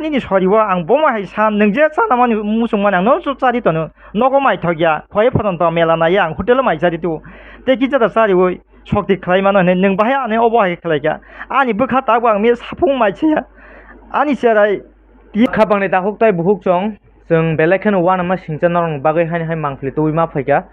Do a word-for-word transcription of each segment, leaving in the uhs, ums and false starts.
Nini sori o ang bomo hai san, nwng je chana mani muchung mani ang no chari tono. Nogo mai thok ya, khoi photon to mela nai ang hotel o mai chari tu. Tei kisa da chari oi, sokti khlai mano hinwi nwng bahai ani obo hai khlai kha. Ani bwkha tabuk ang mi sapung mai se ya. Ani cherai. Khabangni takhuk tai bukhuk chwng, chwng belai kheno uanama singcha norokni bagwi haini hai mangpili tubui ma phaikha.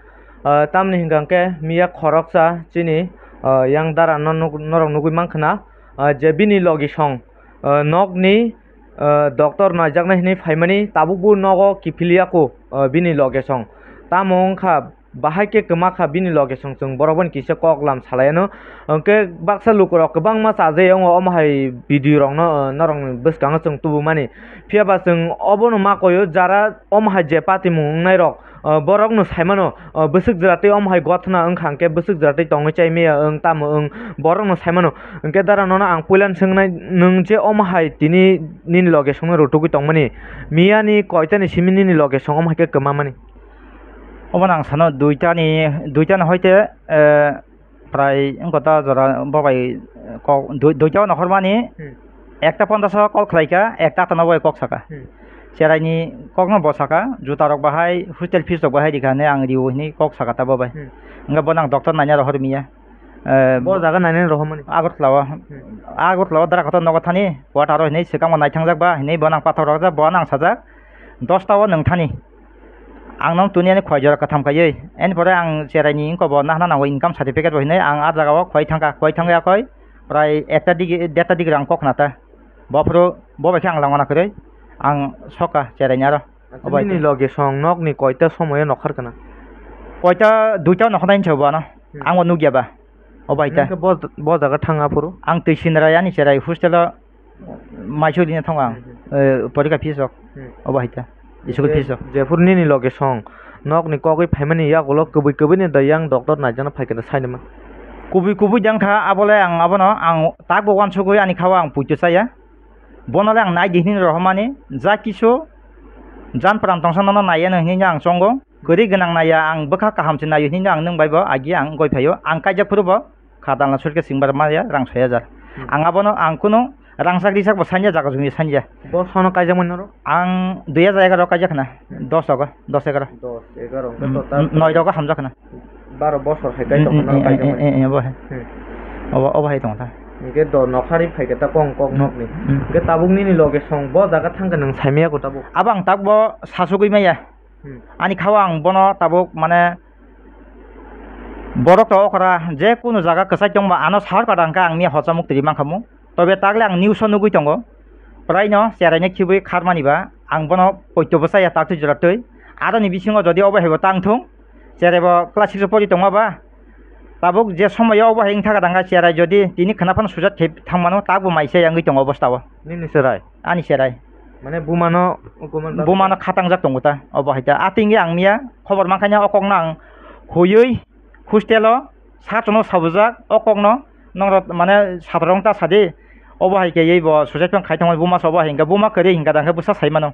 Ah, tamni hwnkha hwnkhe miya khoroksa chini, ah, yang dara no nuk-, norok nugui mankha na, ah, je bini logi song, ah, nokni, ah, doctor naijaknai hinwi phaimani tabukbo nogo kiphilya kho, ah, bini logi song. Tamo wngkha bahai khe kwma kha bini loge song chwng borok bai kisa kok lam salai anw. Hwnkhe baksa lukurok kwbangma chajai wngo omo hai video rokno, norokni bwskango chwng tubumani. Phiya ba chwng obono ma koio jara omo hai je patimung wngnai rok, borokno saimano, bwswk jwra tei omo hai gothna wngkha hwnkhe bwswk jwra tei tongwi chai maya wng tamo wng borokno saimano. Hwnkhe dara nono ang puilani swngnai nwng je omo hai tini nini loge songno rutugwi tongmani miyani koitani simi nini loge song omo hai khe kwmamani. Obo nang sano duitani, duitani hoite, eh, prai wngkha ta jora bo bai, eh, kok dui-, duita o nokhormani Hmm. Ekta ponchash o call khlaikha, ekta tano bai kok saka. Hmm. Cheraini kokno bo saka, juta rok bahai, hostel fees rok bahai rikha hinwi ang rio hinwi kok saka ta bo bai. Hmm. Wngkha bo nang doctor naina rohor miya. Eh, Bo jaga nainani rohormani. Agartala o. Hmm. Agartala o dara kotor nogo thani, quarter o hinwi swkang bo naithangjak ba hinwi bo nang pathor rok jak, bo nang sajak. Dosta o nwng thani. Ang nong tuni ani khoi jora katham kaiwi. Ani pore ang cherai ni wngkha bo nahna nango income certificate bo hinwi ang ah jaga o khoi thangkha, khoi thangya khoi. Prai ekta digi, derta digi rang kok na ta. Bo phuru, bo bai khe ang langmana kwrwi. Ang soka cherai ni aro. Acha, Obo hai nini khe. Loge song nok ni koita somoi o nokhar kana? Koita duita nokhar nai hinsa bo ano. Hmm. Ang bo nukya ba. Obo hai ta. Nini khe bo, bo jaga thang aphuru? Ang twi sinrai ani cherai hostel o Mysore ni thango ang, Hmm. eh, porikha fees rok. Hmm. Obo hai ta. School Je-, fees rok. Jephuru nini loge song, nok ni kogwi phaimani yagulo kubui kubui ni da yang doctor naijakna phaikha da sainima. Kubui kubui jang kha, abole ang abono ang tak bo wansugwi ani kha o ang puito chaya. Bono le ang nai di hinwi rohormani, ja kisu jan pran tongsa nono nai ya hinwi ang chongo. Kwrwi gwnang naiya, ang bwkha kaham se naio hinwi ang nwng bai bo agi ang goi phaio. Ang kaijak phuru bo kha dalna suitcase singbar maya rang soi hajar. Hmm. Ang abono ang kunu rangchak richak bo sanya jaga jumi sanya. Bo sono kaijak mani noro? Ang dui hajar egaroh kaijak khna, Hmm. Dos rogo, dos egaroh. Dos, egaroh, hwnkhe Hmm, total hmm, noi rogo hamjak khna. Baro bosor hai Hmm, kaijak hmm, khna hmm, kaijak hmm, mani. Hmm, hmm, bo hai. Hmm. Obo, obo hai tong ta. Hwnkhe do nokhari phaikhe ta kong kok Hmm, nokni. Hmm. Hwnkhe tabuk nini loge song bo jaga thangkhe nwng saimaya ko tabuk? Abo ang tak bo sasugwi maya. Hmm. Ani kha o ang bono tabuk mane borok to okra je kunu jaga kwchai tongba ano sahor kada hwnkhe ang miya hocha mukti ri mankha mu. Tobe takle ang news o nugui tongo. Prai no cherai no khibui kharmani ba ang bono poito bwchaya taktwi jora twi. Aroni bisingo jodi obo haibo tang thung cherai bo class six o pori tongma ba. Tabuk je somoyo obo hai wngkha kadang cherai jodi tini khwna phano sujat khe thang mano takbo maisa wngwi tongo obostha o. Nini cherai? Ani cherai. Mane bumano, bumano khatangjak tongo ta, obo hai ta. A tingwi ang miya khobor mankha o kokno ang huyui hostel o sa chono sabujak o kokno nongrok mane satrong ta sadi. Obo hai khe bo suicide phano khai tongmani buma se obo hai hwnkhe buma kwrwi hwnkhe dang khe bwsa sai mano,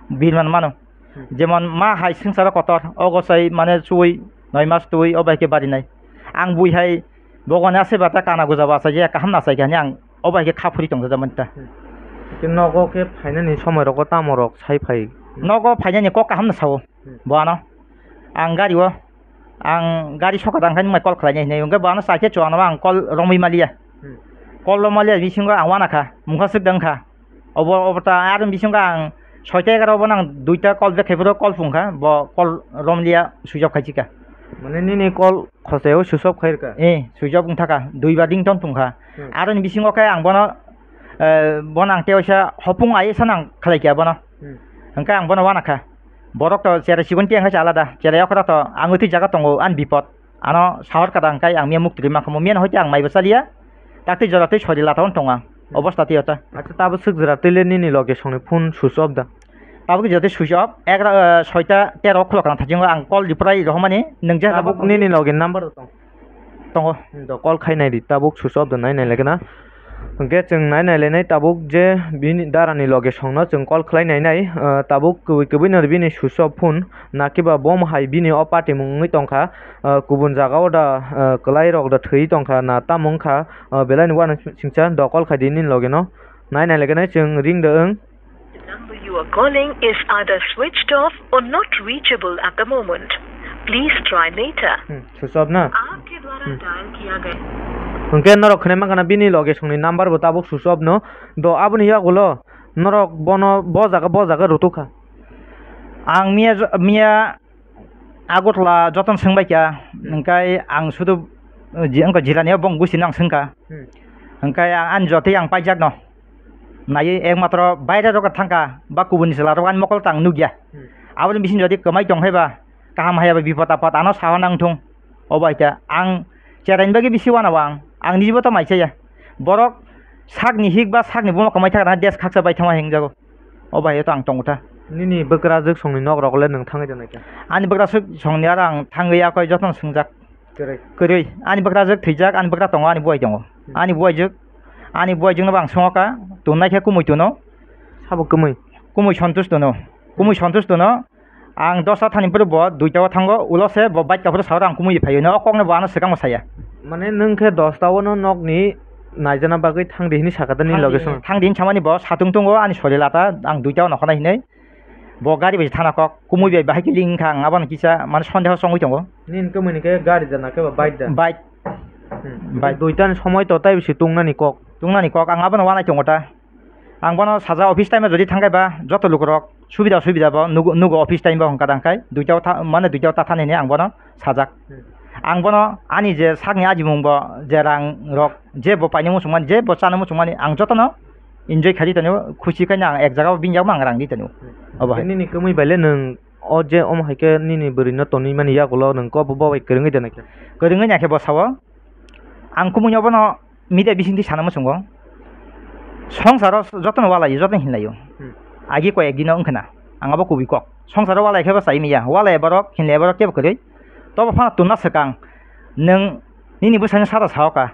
birman mano. Hmm. Jemon ma hai swngcharo kotor, ogo sai mane chuwi noi mas twi obo hai khe barinai. Ang bui hai bogoni asai bata kana guja bo achai ya kaham no achai kha hinwi ang obo hai khe kha phuri tongjajakmani ta. Hmm. Hwnkhe nogo khe phainani somoi rogo tamo rok sai phai? Nogo phainani kok kaham no sao. Hmm. Bo ano ang gari o, ang gari soka tang khe nwng bai call khlai nai hinwi hwnkhe bo ano chai khe chuwang no ang call romwi maliya. Hmm. Call romwi maliya bisingo ang uanakha, mungsa swk da wngkha. Obo, obo ta, aroni bisingo ang soita egaroh bo nang duita call back khai phuru call phungkha, bo call romliya switch off khai chika. Mane nini call khoseo switch off khai rwkha? Eh, switch off wngthaka, duibar ringtone phungkha. Hmm. Aroni bisingo khe ang bono, eh, bono ang tewaisa hopung ayesa nang khlai kha bono. Hmm. Hwnkhe ang bono uanakha. Borok to cherai sikon tiyang khe alada, cherai okra to ang utwi jaga tongo, ani bipod. Ano sahor kada hwnkhe ang miya mukti rwi mankha, miya no hoite ang maibo chaliya, taktwi jora twi sori lata on tongo ang, Hmm. Obostha twi ota. Acha, tabuk swk jora twi le nini loge songni phone switch off da? Tabuk jora twi switch off, egra, eh, soita tero khulok kana thajingo ang call reply rohormani, nwng je Tabuk tabuk nini loge number tong? Tongo. Do call khai nai di, tabuk switch off da nai nai le gana. Hwnkhe chwng nai nai le nai tabuk je bini dara ni loge songno chwng call khlai nai nai, ah, tabuk kwbwi kwbwi no bini switch off phone, nakiba bo hai bini o patimung wngwi tongkha, ah, kubun jaga o da, ah, kwlai rok da thwi tongkha na tamo wngkha, ah, belai ni uanw singcha do call khai di nini loge no nai nai le gana chwng ring da wng. You are calling is either switched off or not reachable at the moment. Please try later. Hmm, switch off na? आपके द्वारा Hmm. Dial किया गया। Hwnkhe norok khwnai mankha na bini loge songni number bo tabuk switch off no. Do aboni yagulo norok bono bo jaga bo jaga rutuk kha. Ang miya, miya Agartala jotono swngbai kha, hwnkhe ang sudu, eh, ji-, wngkha jilani o bong gusino ang swngkha. Hmm. Hwnkhe ang ani jotoi ang paijak no. Naiwi ekmatro baire rok thangkha, ba kubuni chwla rok ani mokol tang nukya. Hmm. Aboni bising jodi kwmai tong phaiba, kaham haiya ba bipot apot ano saha nang thung. Obo hai khe ang cherai ni bagwi bisi uanao ang, ang nijibo to mai chaya. Borok sakni hik ba sakni buma kwmai thangkha, des khaksa bai thangma hingjago. O bai, to ang tongo ta. Nini bwkrajwk songni nok rok le nwng thangwi rwnai kha? Ani bwkrajwk songni aro ang thangwi ya koi jotono swngjak. Kwrwi. Kwrwi. Ani bwkrajwk thwijak, ani bwkra tongo, ani buai tongo. Hmm. Ani buaijwk, ani buaijwkno bo ang songo kha, tonnai khe kumui tono. Sabo kumui? Kumui Santosh tono. Kumui Santosh tono. Ang dosta thani phuru bo duita o thango, ulo se bo bike kaphuru sahoro ang kumui phaio, no o kokno bo ano swkang bo saya. Mane nwng khe dosta o no nokni naijana bagwi thang di hinwi sakha ta nini loge song? Thang di hinwi samani bo satung tongo ani sori lata, ang duita o nokhornai hinwi. Bo gari bai thana kok, kumui bai bahai khe ling wngkha, ang abono kisa mane sondeho chongwi tongo. Nini kumui ni khe gari da na khe ba bike da? Bike. Hmm. Bike. Duita ni somoi to tai bisi tungnani kok. Tungnani kok, ang abono uanai tongo ta. Ang bono sajak, office time o jodi thangkhe ba joto lukurok subida subida bo nugo, nugo office time bo hwnkha dangkhai duita o tha-, mane duita o ta thani hinwi ang bono sajak. Hmm. Ang bono ani je sakni ajimung bo je rang rok je bo paina muchungmani, je bo chana muchungmani ang jotono enjoy khai di tongo, khusi khai no ang ek jaga o bini yak ma ang rang di tongo. Hmm. Obo hai. Nini kwmwi bai le nwng o je omo hai khe nini bwrwi no tonwi mani yagulo nwng kok bo bai kwrwngwi de nai khe? Kwrwngwi nai khe bo sao. Ang kumui no bono media bisingtwi sana muchungo. Songsaro jotono walai, jotono hinlai o. Hmm. Agi koi ek dino wngkha na. Ang abo kubui kok. Songsaro walai khe bo chai manya. Walai borok, hinlai borok kebo kwrwi. Tobo phano tunna swkang. Nwng nini bwsano sata sao ka.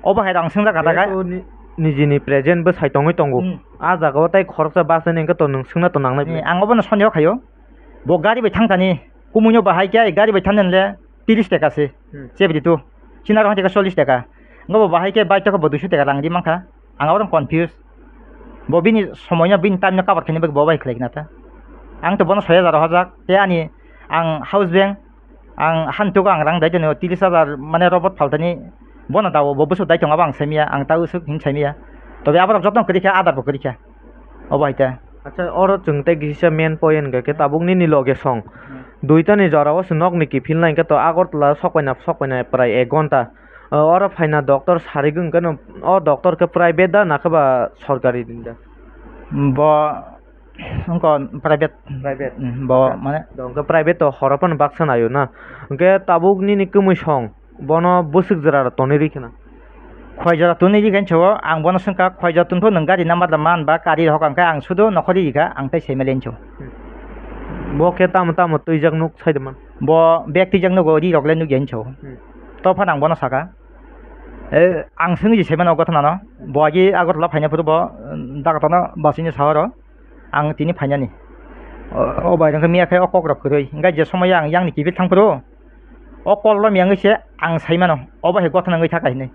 Obo hai rang swngjak kha ta khe? Jehetu ni-, nijini present bwsai tongwi tongo. Hmm. A jaga o tai khoroksa bus ni hwnkhe to nwng swngna to nangnai. Eh, ang obono sondeho khaio. Bo gari bai thang thani. Kumui no bahai khe gari bai thang le tiris taka se. Hmm. Chebri tu. China rok thang khe chollis taka. Ngo bo bahai khe bike taka bo duiso taka rang di mankha. Ang abo confuse. Bo bini somoi no, bini time no cover khaina bagwi bo bai khlai khna ta. Ang to bono soi hajar rohorjak. Tei ani ang house bank, ang han tugo ang rang dai tongo tiris hajar mane robot phaltani. Bono dao bo bwswk dai tongo abo ang saimanya, ang ta usuk hin saimanya. Tobe aborok jotono kwrwi kha, adar bo kwrwi kha. Obo hai ta. Acha, oro chwng tei kisa main point hwnkha khe tabuk nini loge song. Hmm. Duitani jora o se nokni kiphilna hwnkhe to Agartala sokpaina sokpaina prai ek ghonta. O, oro phaina doctor sarigwi hwnkhe no, o doctor khe private da nakhe ba sorkari ni da? Bo wngkha private. Private. Hmm, bo mane. Do hwnkhe private to horo phano baksa naio na. Hwnkhe tabuk nini kwmwi song. Bono bwswk jora rok tonwi rwi kheno. Khoi jora tonwi rwi khe sao, ang bono swngkha, "Khoi jora tongphuru nwng gari number da man ba kari rok hokha?" Hwnkhe ang sudo nokhorwi rikha, ang tei saimali hinwi sao. Bo khe tamo tamo twijak nuk sai de man? Bo bag twijak nugo, ri rok le nukya hinwi sao. Hmm. To phano ang bono sakha, "E, ang swngwi saimano o gothanano." Bo agi Agartala phaina phuru bo, um, dakatano basini sahoro. Ang tini phainani. O, o bai rok miya khe o kok rok kwrwi. Hwnkhe je somoya ang yang ni kiphil thang phuru, o call rom yang se ang sai mano. Obo hai gotha nangwi thaka hinwi.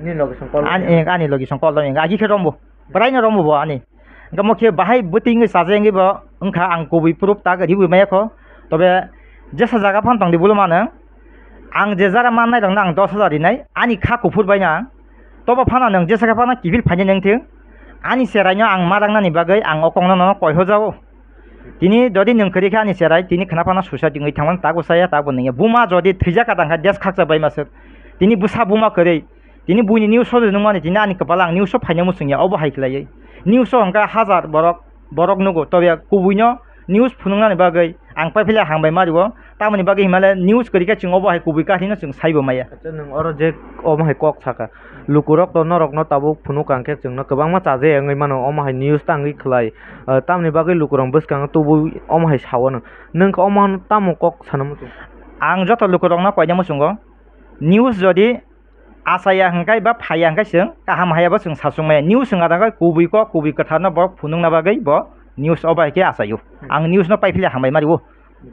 Nini location call ani, rom yang? Eh, ani location call rom yang. Agi khe rombo. Bwrai no rombo bo ani. Hwnkhe mo khe bahai bwtwi wngwi chaja wngwi bo wngkha, ang kubui proof ta riwi maya kho. Tobe jesa jaga phano tongdi bolo mano. Ang je jara mannai rokno ang dos hajar rinai. Ani kha kuphur bai no ang. Tobo phano nwng jesa khe phano kiphil phainai nang thung. Ani cheraino ang ma rangnani bagwi ang o kokno nono koi hojao. Tini jodi nwng kwrwi khe ani cherai, tini khna phano suicide wngwi thangmani tago chaya, tago nungya. Buma jodi thwijak ka tangkha, des khakcha bai masuk. Tini bwsa buma kwrwi. Tini buini news o nungmani, tini ani kwpalo ang news o phaina muchungya, obo hai khlaiwi. News o hwnkha hajar borok, borok nugo, tobe kubuino news phunuknani bagwi ang paiphile hambai ma rio. Tamoni bagwi hinmale news kwrwi khe chwng obo hai kubui kathino chwng saibo maya. Acha, nwng oro je omo hai kok saka, lukurok to norokno tabuk phunuk ang khe chwngno kwbangma chaja wngwi mano, omo hai news tangwi khlai. Ah, tamoni bagwi lukurok bwskango tubui omo hai sao nwng. Nwng khe omo tamo kok sana muchung? Ang joto lukurokno koina muchungo, news jodi achaya hwnkhe ba phaiya hwnkhe chwng kaham haiya bo chwng sachung maya. News wngkha tangkhe kubui kok, kubui kwtharno borok phunukna bagwi bo news obo hai khe achaio. Hmm. Ang news no paiphile hambai ma rio.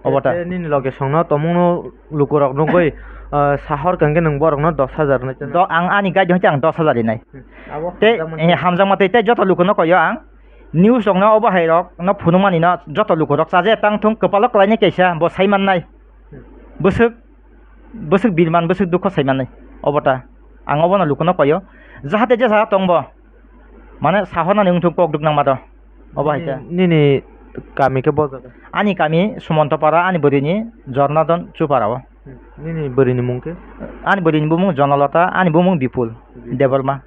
Obo ta. Tei nini loge songno tongmungno lukurok nugwi, ah, sahor kangkhe nwng borokno dos hajar rinai. Do, ang ani guide hwnkhe ang dos hajar rinai. Hmm. Abo tei, hamjakma twi. Eh, hamjakma twi tei joto lukuno koyo ang. News rokno obo hai rok no phunukmani no joto lukurok chajakya tang thung, kwpalo kwlainai kaisa bo sai mannai. Bwswk, bwswk birman, bwswk dukho sai mannai. Obo ta ang obono lukuno koyo, jahate jesa tongbo mane sahornani wngthung kok duknang mato. Obo hai ta. Nini, nini kami khe bo jaga? Ani kami Sumontopara, ani bwrwini Jornadon Chupara o. Nini bwrwini mung khe? Ani bwrwini bumung Jonalata, ani bumung Bipul Debbarma.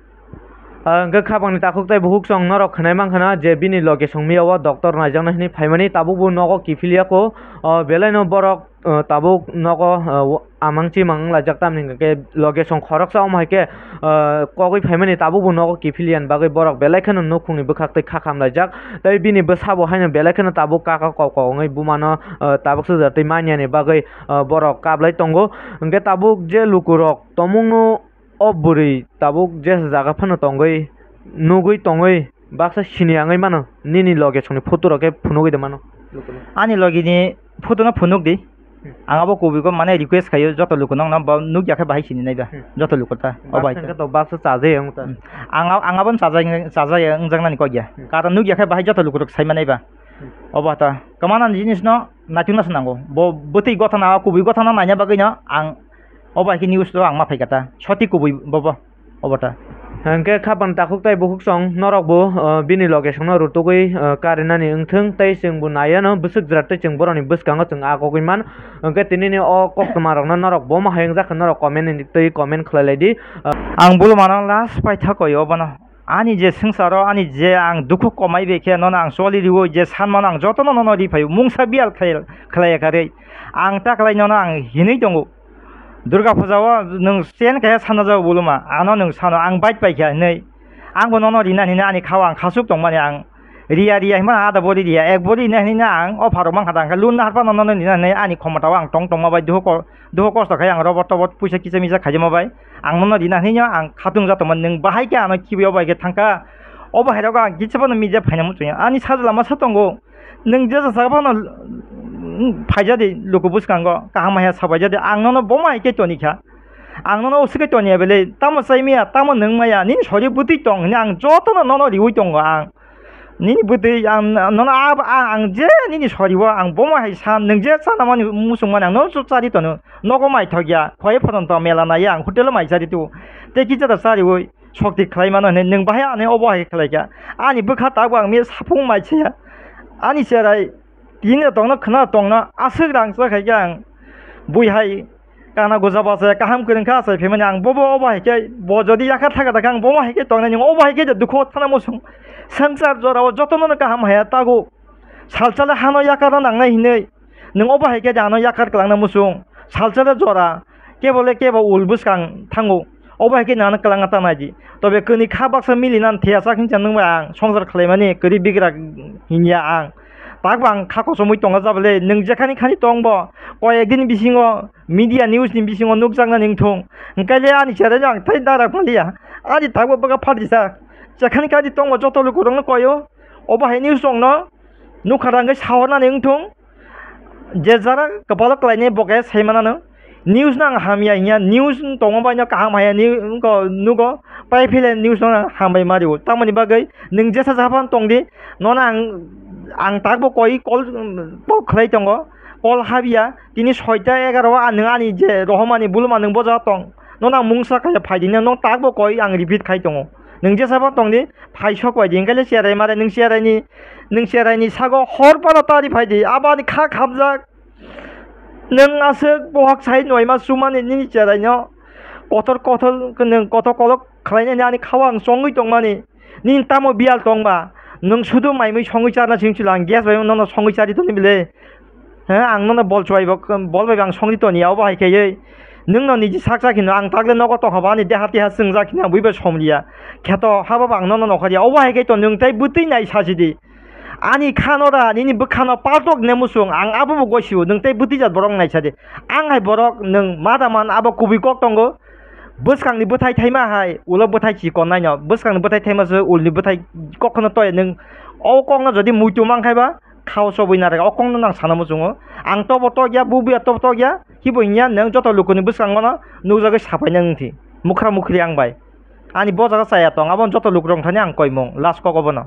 Ah, hwnkhe khapangni takhuk tei bukhuk chwng norok khwnai mankha na je bini loge songmiyao doctor naijaknai hwnwi phaimani, tabukbo nogo kiphilya kho. Ah, belaino borok, ah, tabuk nogo, ah, amang chimang wnglaijak, tamni hwnkhe loge song khoroksa omo hai khe, ah, kogwi phaimani, tabukbo nogo kiphilya ni bagwi borok belai kheno nukhungni bwkhak twi kha khamlaijak. Tei bini bwsabo haino belai kheno tabuk kaka kok kok wngwi bumano, ah, tabuk swjak twi manyani bagwi, ah, borok kaplai tongo. Hwnkhe tabuk je lukurok tongmungno o bwrwi tabuk jesa jaga phano tongwi nugwi tongwi baksa sini yangwi mano, nini loge songni photo rok khe phunugwi de mano. Ani loge ni photo no phunuk di. Hmm. Ang abo kubui ko mane request khayo joto luku nokno bo nukya khe bahai sini naiba. Hmm. Joto luku ta. Obo hai ta. Baksa wngkhe to baksa chajai wng ta. Hmm. Ang, ang abo chajai, chajai wngjaknani kok ya. Hmm. Karon nukya khe bahai joto luku rok sai manaiba. Hmm. Obo ta. Kwmana ni jinis no naithokna se nango. Bo bwtwi gotha na, kubui gotha no naina bagwi no ang obo hai khe news o ang ma phaikha ta. Soti kubui bobo. Obo ta. Hwnkhe khapang takhuk tei bukhuk chwng norok bo, uh, bini loge songno rutugwi, uh, karinani wngthung tei chwng bo naiya no bwswk jwra tei chwng borokni bwskango chwng a kogwi man. Hwnkhe tinini o koktwma rokno norok bomo hai wngjakha norok comment ni twi comment khlai lai di. Uh, ang bulu mano last paithakoi obono. Ani je swngcharo, ani je ang dukhu komai bai khe, nono ang choli riwi je sanmano ang jotono nono ri phaio, mungsa biyal khlai, khlai ya karwi. Ang ta khlai nono ang hinwi tongo. Durga puja o nwng chen kaiha sanna jago buluma, ano nwng sano ang bike paikha hinwi. Ang bo nono rina hinwi ani khao ang khasuk tongmani ang riya riya hinmano ada bori riya, ek bori rina hinwi ang o pharok mankha da, hwnkhe lun naharpano nono rina hinwi ani khomotao ang tong tongma bai duho ko-, duho kosto khai ang robot tobot puisa kisa misa khaijama bai. Ang nono rina hinwi ang khatung ja tongmani, nwng bahai khe ano khibiyo bai khe thangkha. Obo hai rogo ang kisa phano media phaina muchungya. Ani sajla masa tongo. Nwng jesa saka phano, mm, phaijadi luku bwskango kaham maya sabaijadi. Ang nono bomo hai khe tonikha. Ang nono uswk khe toniya belai. Tamo chai maya, tamo nwng maya. Nini sori bwtwi tong hinwi ang jotono nono riwi tongo ang. Nini bwtwi ang nono a, a, ang je nini sori o ang bomo hai san, nwng je chana mani muchung mani ang nono chari tono. Nogo mai thok ya. Khoi photon to mela nai ang hotel o mai chari tu. Tei kisa da chariwi. Sokti khlai mano hinwi nwng bahai ani obo hai khlai kha. Ani bwkha tabuk ang mia sapung mai chaya. Ani cherai tini tongno khna tongno aswk rang cha khai khe ang bui hai kana goja bachaya kaham kwrwng kha achai phaimani ang bobo obo hai khe bo jodi yakha thaka thaka ang bobo hai khe tongnai nwng obo hai khe je dukho thana muchung swngchar jorao jotono kaham haya tago salsale hano yakar nangnai hinwi. Nwng obo hai khe de ano yakar kwlangna muchung, salsa de jora, kebo le kebo ul bwskang thango, obo hai khe nang ano kwlangna ta nai di. Tobe kwnwi kha baksa mili nang thea sak hincha nwng bai ang songsar khlaimani kwrwi bigra hinya ang. Tak bo ang kha kochomwi tongo jabale, nwng jekhani khani tong bo, koi ek din bisingo media news ni bisingo nukjaknani wngthung, hwnkhe le ani cherai no ang thai darak manliya, ani tak bo bwkha phatijak, jekhani khani tong bo joto lukurokno koio, obo hai news rokno nukha rang khe sahornani wngthung. Je jara kwpalo kwlainai bo khe sai manano. News no ang hamya hinya, news tongma bai no kaham haya ni wngkha nugo. Pai phile news no ang hambai ma rio. Tamoni bagwi nwng jesa jaga phano tong di, nono ang, ang tak bo koi call, um, bo khlai tongo. Call habya, tini soita egaro o nwng ani je rohormani buluma nwng bo jaga tong. Nono ang mungsa kaiya phai di, nwng tak bo koi ang repeat khai tongo. Nwng jesa phano tong di, phai sok bai di, hwnkhe le cherai mare, nwng cherai ni, nwng cherai ni sago hor phano tari phai di, aboni kha khamjak. Nwng aswk bohak sai noima chumani nini cherai no kotor kotor, nwng kotor kolok khlainani ani khao ang chongwi tongmani. Nini tamo biyal tongba, nwng sudu maimui songwi charna sing chwla, ang gas bai nono songwi chari toni bile. He, ang nono bol chuai bo, bol bai bo ang songwi toni ya, obo hai khe ei. Nwng no niji sak sak hino, ang takle nogo tongkha ba, ani deha teha chwngjak hino, ang buibai somliya. Kheto haba bo ang nono nokha dia, obo hai khe to nwng tei bwtwi nai sasi di. Ani khano da, nini bwkhano paltok ne muchung, ang abo bo gosio, nwng tei bwtwi jat borok nai sadi. Ang hai borok nwng ma da man abo kubui kok tongo. Bwskangni bwthai thaima hai, ulo bwthai chikon naino, bwskangni bwthai thaima se ulni bwthai kokno toya nwng. O kokno jodi muitu mang khai ba, khao chobwi narwk, o kokno nang sana muchungo. Ang tobo tokya, bubuya tobo tokya, hibo hinya nwng joto lukuni bwskango no nukjagwi sapai nang wngthi. Mukhra mukhri ang bai. Ani bo jaga chaya tong, abo joto lukurok thani ang koimung, last kok obono.